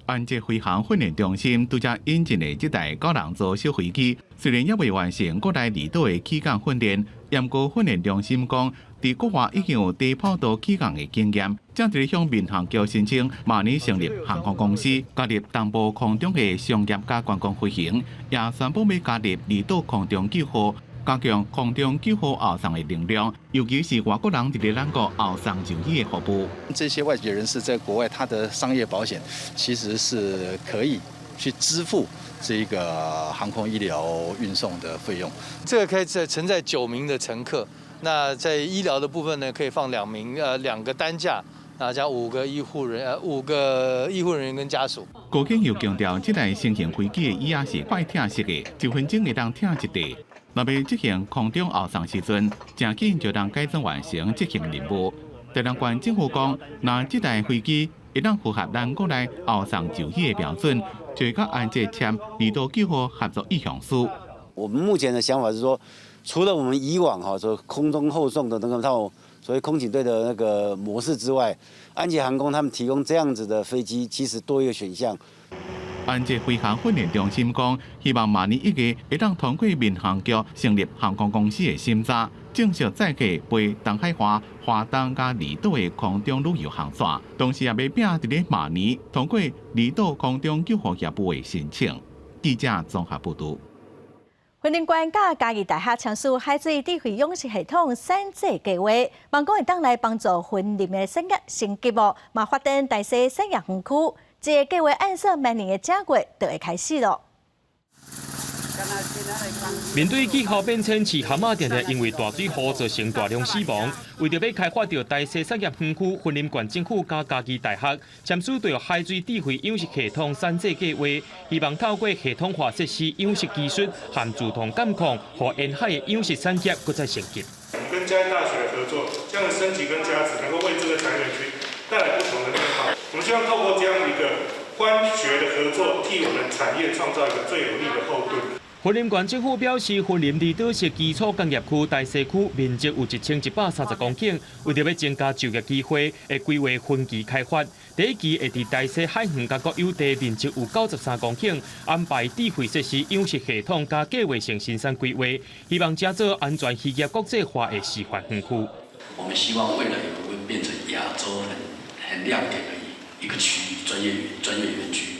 安捷飛航訓練中心拄才引進的這台九人座小飛機，雖然猶未完成國內離島的起降訓練，毋過訓練中心講，佇國外已經有低跑道起降的經驗，正佇咧向民航局申請，明年成立航空公司，加入東部空中的商業佮觀光飛行，也宣布欲加入離島空中救護，加強空中救護後送的能量，尤其是外國人佇咧咱國後送就醫的服務。這些外籍人士在國外，他的商業保險其實是可以去支付這個航空醫療運送的費用。這個可以載承載9名的乘客，那在醫療的部分呢，可以放兩名，兩個擔架，那加5個醫護人員跟家屬。高景又強調，這台新型飛機的椅仔是快拆式的，1分鐘會當拆一塊。若欲執行空中後送時陣，誠緊就當改裝完成執行任務。台南縣政府講，若這台飛機會當符合咱國內後送就醫的標準，就會佮安捷簽離島救護合作意向書。我們目前的想法是說，除了我們以往哈說空中後送的那個套所謂空警隊的那個模式之外，安捷航空他們提供這樣子的飛機，其實多一個選項。安捷飛行訓練中心講，希望明年1月會當通過民航局成立航空公司的審查，正式載客飛東海岸、花東佮離島的空中旅遊航線。同時也欲拼佇咧明年通過離島空中救護業務的申請。記者綜合報導。雲林縣佮嘉義大學簽署海水智慧養殖系統產製計劃，望講會當來幫助雲林的產業升級哦，嘛發展大溪產業園區。這個計劃按算明年的正月就會開始囉。面對氣候變遷，飼蚶仔定定因為大水禍造成大量死亡。為著欲開發著大溪產業園區，雲林縣政府佮嘉義大學簽署著海水智慧養殖系統產製計劃，希望透過系統化設施養殖技術和自動監控，予沿海的養殖產業閣再升級。我們跟嘉義大學合作，這樣的升級跟加持，能夠為這個產業區帶來不同的面貌。我們希望透過這樣一個官學的合作，替我們產業創造一個最有力的後盾。雲林縣政府表示，雲林離島是基礎工業區大溪區面積有1130公頃，為著欲增加就業機會，會規劃分期開發。第一期會佇大溪海園佮國有地面積有93公頃，安排智慧設施養殖系統佮計劃性生產規劃，希望藉做安全漁業國際化的示範園區。我們希望未來會變成亞洲很亮點的一個區域，專業園區。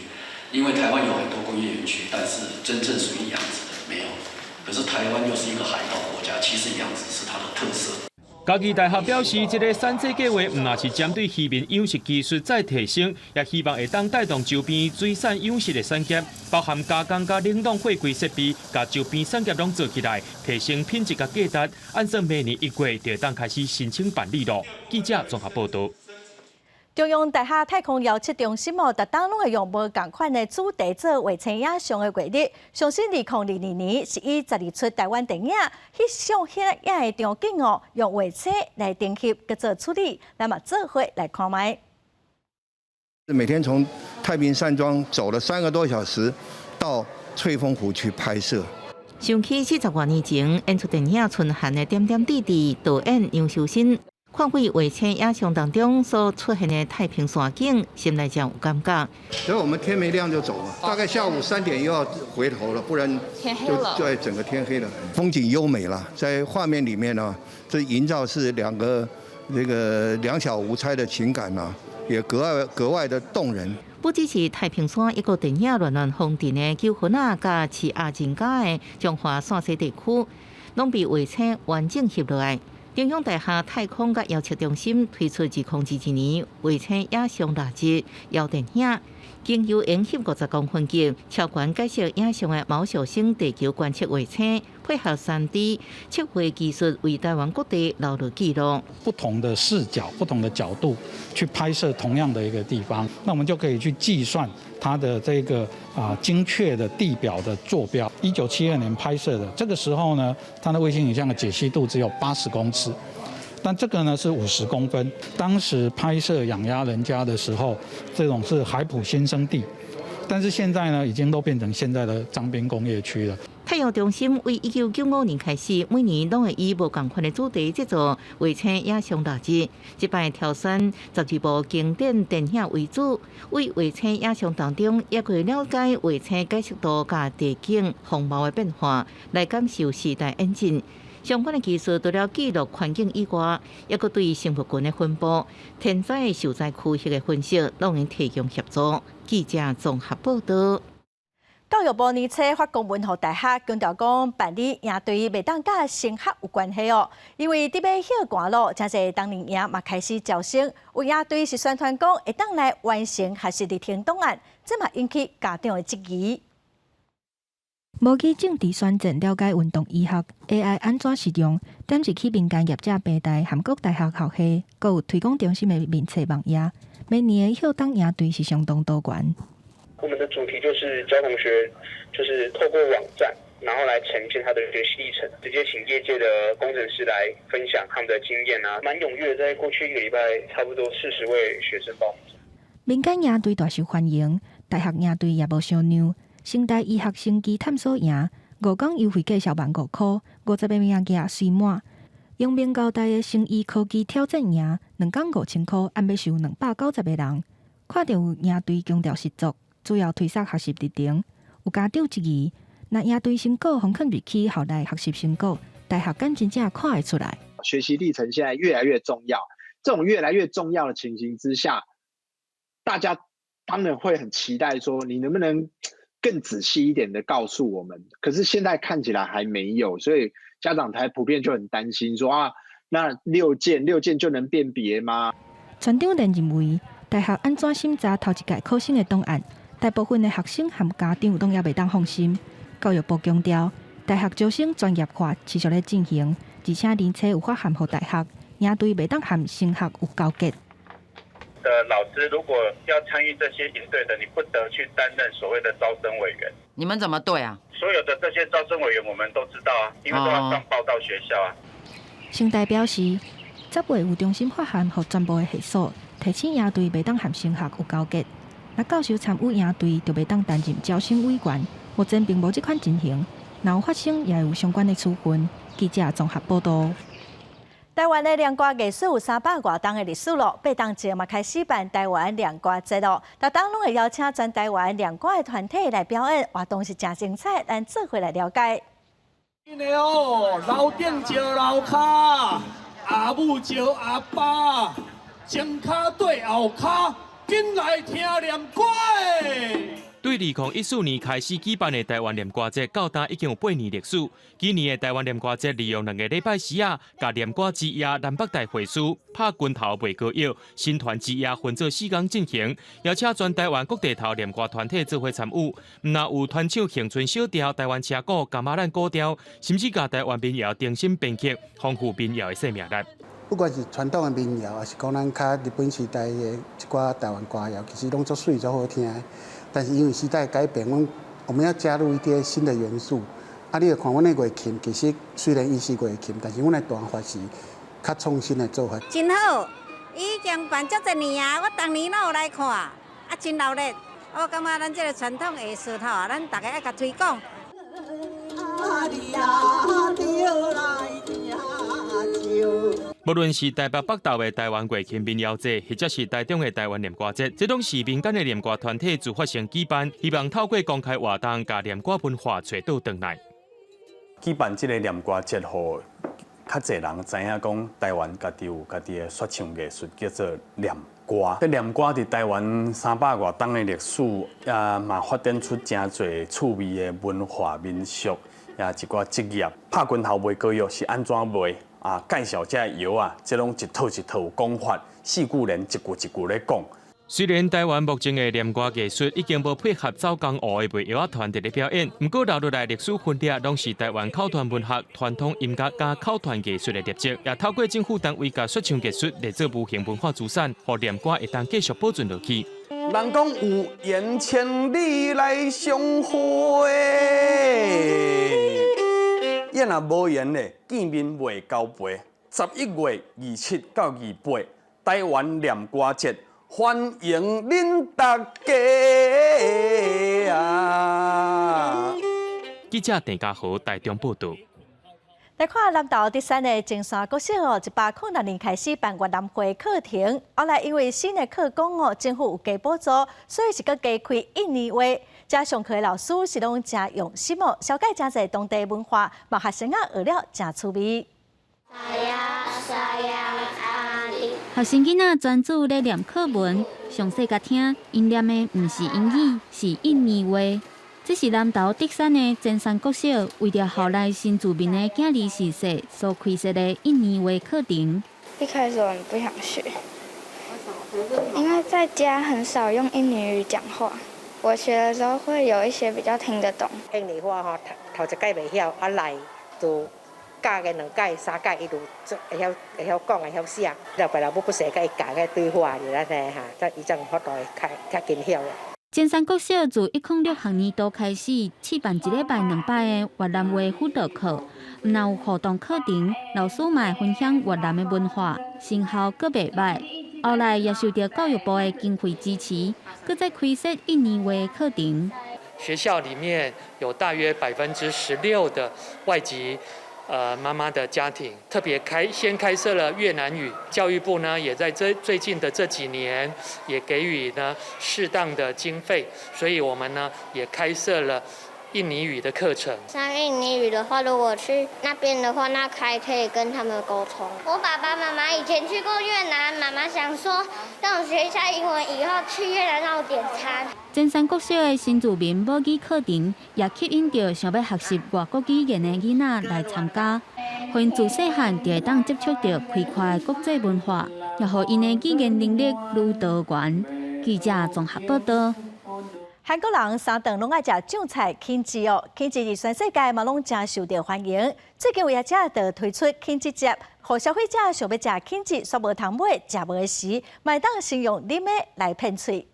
因為台灣有很多工業園區，但是真正屬於養殖的沒有。可是台灣又是一個海島國家，其實養殖是它的特色。嘉義大學表示，這個產製計劃毋但是針對漁民養殖技術再提升，也希望會當帶動周邊水產養殖的產業，包含加工佮冷凍貨櫃設備，共周邊產業攏做起來，提升品質佮價值。按算明年1月就會當開始申請辦理囉。記者綜合報導。中央大學太空遙測中心哦，逐冬攏會用無仝款的主題做衛星影像的月曆。上新2022年是以12出台灣電影翕相彼影的場景哦，用衛星來偵翕，閣做處理，咱嘛做伙來看覓。每天從太平山莊走了3個多小時，到翠峰湖去拍攝。想起40外年前演出電影《春寒》的點點滴滴，導演楊秀新看過衛星影像當中所出現的太平山景，心內真有感覺。所以我們天沒亮就走了，大概下午3點又要回頭了，不然就對整個天黑了。風景優美了，在畫面裡面呢，這營造是兩個這個兩小無猜的情感呢，也格外格外的動人。不只是太平山一個電影亂亂風塵的九份仔，佮飼鴨人家的彰化線西地區，攏被衛星完整翕落來。中央大學太空佮遙測中心推出2022年衛星影像臘日遙電影，經由延翕50公分級超懸解析影像的毛小星地球觀測衛星，配合3D 測繪技術，為台灣各地留落記錄。不同的視角、不同的角度去拍攝同樣的一個地方，那我們就可以去計算它的這個精確的地表的坐標。1972年拍攝的，這個時候呢，它的衛星影像的解析度只有80公尺，但這個呢是50公分。當時拍攝養鴨人家的時候，這種是海埔新生地，但是現在呢，已經都變成現在的彰濱工業區了。太遙中心為1995年開始，每年攏會以無仝款的主題製作衛星影像雜誌。這擺挑選12部經典電影為主，為衛星影像當中，也可以了解衛星解析度佮地景風貌的變化，來感受時代演進。相關的技術除了記錄環境以外，抑閣對生物群的分布、天災的受災區域的分析，攏會提供協助。記者綜合報導。教育部年初發公文予大學，強調講辦理營隊袂當佮升學有關係哦，因為佇欲歇寒咯，誠濟冬令營嘛開始招生，有營隊是宣傳講會當來完成學習歷程檔案，這嘛引起家長的質疑。無去政治選戰，了解運動醫學 AI 按怎實用，點入去民間業者平台、韓國大學校系，閣有推廣中心的面冊網頁。每年的歇冬營隊是相當多元。我們的主題就是教同學，就是透過網站，然後來呈現他的學習歷程，直接請業界的工程師來分享他們的經驗啊，蠻踴躍，在過去一個禮拜，差不多40位學生報名。民間營隊大受歡迎，大學營隊也無相讓。成大醫學生機探索營，5工優惠價售15,000箍，50個名額隨滿。陽明交大的生醫科技挑戰營，2工5000箍，按欲收290個人。看著有營隊強調實作，主要推捒學習歷程。有家長質疑，若營隊成果予囥入去校內學習成果，大學敢真正看會出來？學習歷程現在越來越重要，這種越來越重要的情形之下，大家當然會很期待說，你能不能更仔細一點的告訴我們？可是現在看起來還沒有，所以家長才普遍就很擔心說，說啊，那六件就能辨別嗎？傳長連認為，大學按怎審查頭一屆考生的檔案，大部分的學生和家長攏猶袂當放心。教育部強調，大學招生專業化持續咧進行，而且人才有發函予大學，營隊袂當和升學有勾結。的老師如果要參與這些營隊的，你不得去擔任所謂的招生委員。你們怎麼對啊？所有的這些招生委員我們都知道啊，因為都要上報到學校啊。成大表示，10月有中心發函予全部的系所，提醒營隊袂當和升學有勾結。若教授參與營隊，就袂當擔任招生委員。目前並無這款情形，若有發生，也會有相關的處分。記者綜合報道。台灣的念歌藝術有300外冬的歷史咯，八冬前嘛開始辦台灣念歌節咯，逐冬攏會邀請全台灣念歌的團體來表演，活動是誠精彩，咱做伙來了解。哦，樓頂招樓跤，阿母招阿爸，前跤對後跤，緊來聽念歌。對2014年開始舉辦的台灣念歌節，到今已經有8年歷史。今年的台灣念歌節利用2個禮拜時啊，共念歌之夜南北大會師拍拳頭賣膏藥，新團之夜分做四工進行，邀請全台灣各地頭念歌團體做伙參與。毋但有傳唱恆春小調、台灣車鼓、噶瑪蘭古調，甚至共台灣民謠重新編曲，豐富民謠的生命力。不管是傳統的民謠，還是講咱較日本時代的一寡台灣歌謠，其實攏足媠足好聽的。但是因為時代改變，我們要加入一啲新的元素。啊，你會看阮的月琴，其實雖然伊是月琴，但是阮的彈法是較創新的做法。真好，已經辦足濟年啊，我逐年攏有來看，啊，真熱鬧。我感覺咱這個傳統藝術吼，咱逐家愛共推廣。啊無論是台北北投的台灣月琴民謠節，或者是台中的台灣念歌節，這攏是民間的念歌團體自發性舉辦，希望透過公開活動，共念歌文化揣倒轉來。舉辦這個念歌節，予較濟人知影講，台灣家己有家己的說唱藝術，叫做念歌。這念歌佇台灣300外冬的歷史，也嘛發展出誠濟趣味的文化民俗，也一寡職業。拍拳頭賣膏藥是按怎賣？啊，介紹這藥啊，這攏一套一套有講法，四句連一句一句咧講。雖然台灣目前的念歌藝術已經無配合走江湖的賣藥仔團佇咧表演，毋過留落來歷史痕跡，攏是台灣口傳文學、傳統音樂佮口傳藝術的特色，也透過政府單位共說唱藝術列做無形文化資產，予念歌會當繼續保存落去。人講有緣千里來相會，伊若無緣咧，見面袂交陪。11月27到28，台灣念歌節，歡迎恁大家啊！記者鄭家豪台中報導。來看南投德山的前山國小哦，106年開始辦越南話課程，後來因為新的課綱哦，政府有加補助，所以是閣加開印尼話。遮上課的老師是攏誠用心哦，紹介誠濟當地文化，嘛學生仔學了誠趣味。學生囡仔專注咧念課文，詳細共聽，𪜶念的毋是英語，是印尼話。這是南投德山的前山國小，為著校內新住民的囝兒逝世所開設的印尼話課程。一開始我很不想學，因為在家很少用印尼語講話。我學了之後會有一些比較聽得懂。印尼話吼，頭一擺袂曉，啊來就教個兩擺、三擺，伊就會曉會曉講、會曉寫。老爸老母不時共伊教個對話爾按呢哈，才伊才有法度會較較緊曉。前山國小自106學年度開始，試辦一禮拜兩擺的越南話輔導課，毋但有互動課程，老師嘛會分享越南的文化，成效閣袂䆀。後來也受著教育部的經費支持，閣再開設印尼話課程。學校裡面有大約16%的外籍媽媽的家庭，特別先開設了越南語。教育部呢，也在這最近的這幾年，也給予呢適當的經費，所以我們呢也開設了印尼語的課程。上印尼語的話，如果去那邊的話，那還可以跟他們溝通。我爸爸媽媽以前去過越南，媽媽想說讓我學一下英文，以後去越南讓我點餐。前山國小的新住民母語課程，也吸引著想欲學習外國語言的囡仔來參加，予𪜶自細漢就會當接觸著開闊的國際文化，也予𪜶的語言能力愈多元。記者綜合報導。韓國人三頓攏愛食醬菜 kimchi 哦，kimchi 佇全世界嘛攏誠受著歡迎。最近有業者就推出 kimchi 汁，予消費者想欲食 kimchi，煞無通買、食無的時，嘛會當先用啉的來騙喙。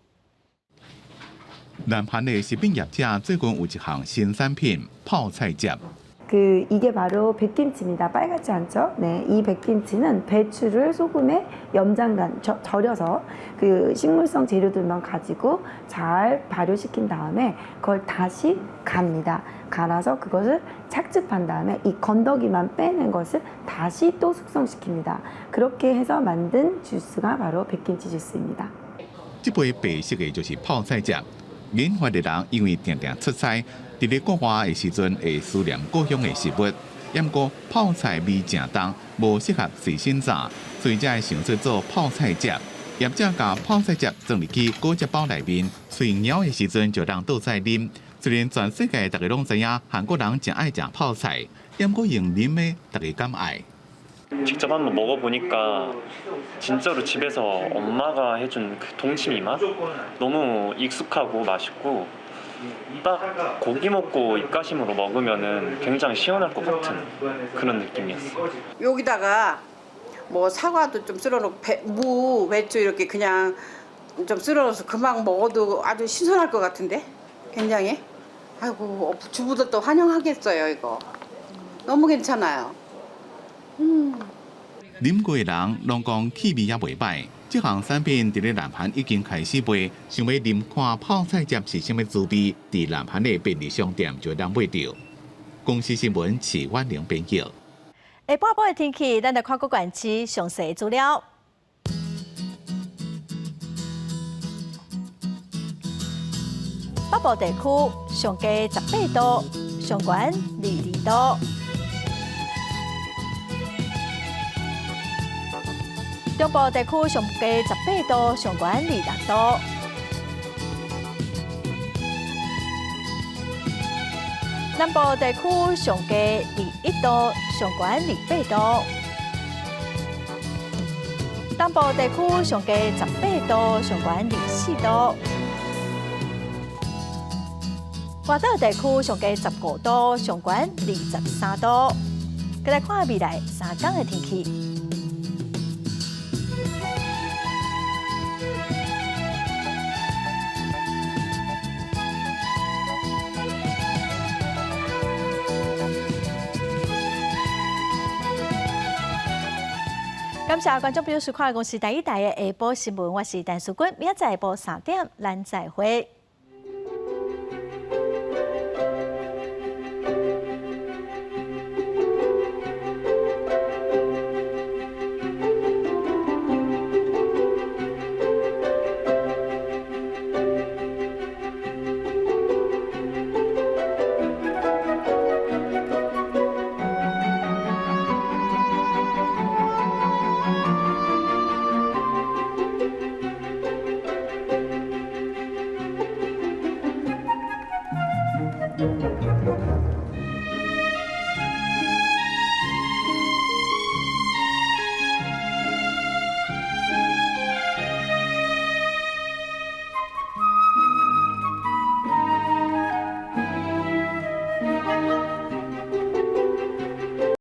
南韓的食品業者最近有一項新產品——泡菜汁。 그 이게 바로 백김치입니다. 빨갛지 않죠? 네, 이 백김치는 배추를 소금에 염장간 절여서 그 식물성 재료들만 가지고 잘 발효시킨 다음에 그걸 다시 갑니다. 갈아서 그것을 착즙한 다음에 이 건더기만 빼낸 것을 다시 또 숙성시킵니다. 그렇게 해서 만든 주스가 바로 백김치 주스입니다. 這杯白色的就是泡菜汁。研發的人因為定定出差，佇咧國外的時陣會思念故鄉的食物，毋過泡菜味誠重，無適合隨身帶，所以才會想出做泡菜汁。業者共泡菜汁裝入去果汁包內面，喙枵的時陣就通倒菜啉。雖然全世界逐家攏知影韓國人誠愛食泡菜，毋過用啉的，逐家敢愛？ 직접 한번 먹어보니까 진짜로 집에서 엄마가 해준 그 동치미 맛? 너무 익숙하고 맛있고 딱 고기 먹고 입가심으로 먹으면은 굉장히 시원할 것 같은 그런 느낌이었어요. 여기다가 뭐 사과도 좀 썰어놓고 배, 무, 배추 이렇게 그냥 좀 썰어서 금방 먹어도 아주 신선할 것 같은데 굉장히. 아이고, 주부들도 환영하겠어요. 이거 너무 괜찮아요. 음. 啉過的人攏講氣味也袂䆀。這項產品佇咧南韓已經開始賣，想欲啉看泡菜汁是啥物滋味，佇南韓的便利商店就會當買著。公視新聞徐婉玲編譯。下半晡的天氣，咱來看各縣市詳細資料。北部地區上低18度，上懸22度。中部地區上低18度，上懸26度。南部地區上低21度，上懸28度。東部地區上低18度，上懸24度。外島地區上低15度，上懸23度。閣來看未來3天的天氣。感謝觀眾朋友收看公視台語台的下晡新聞，我是陳淑君，明仔載下晡3點，咱再會。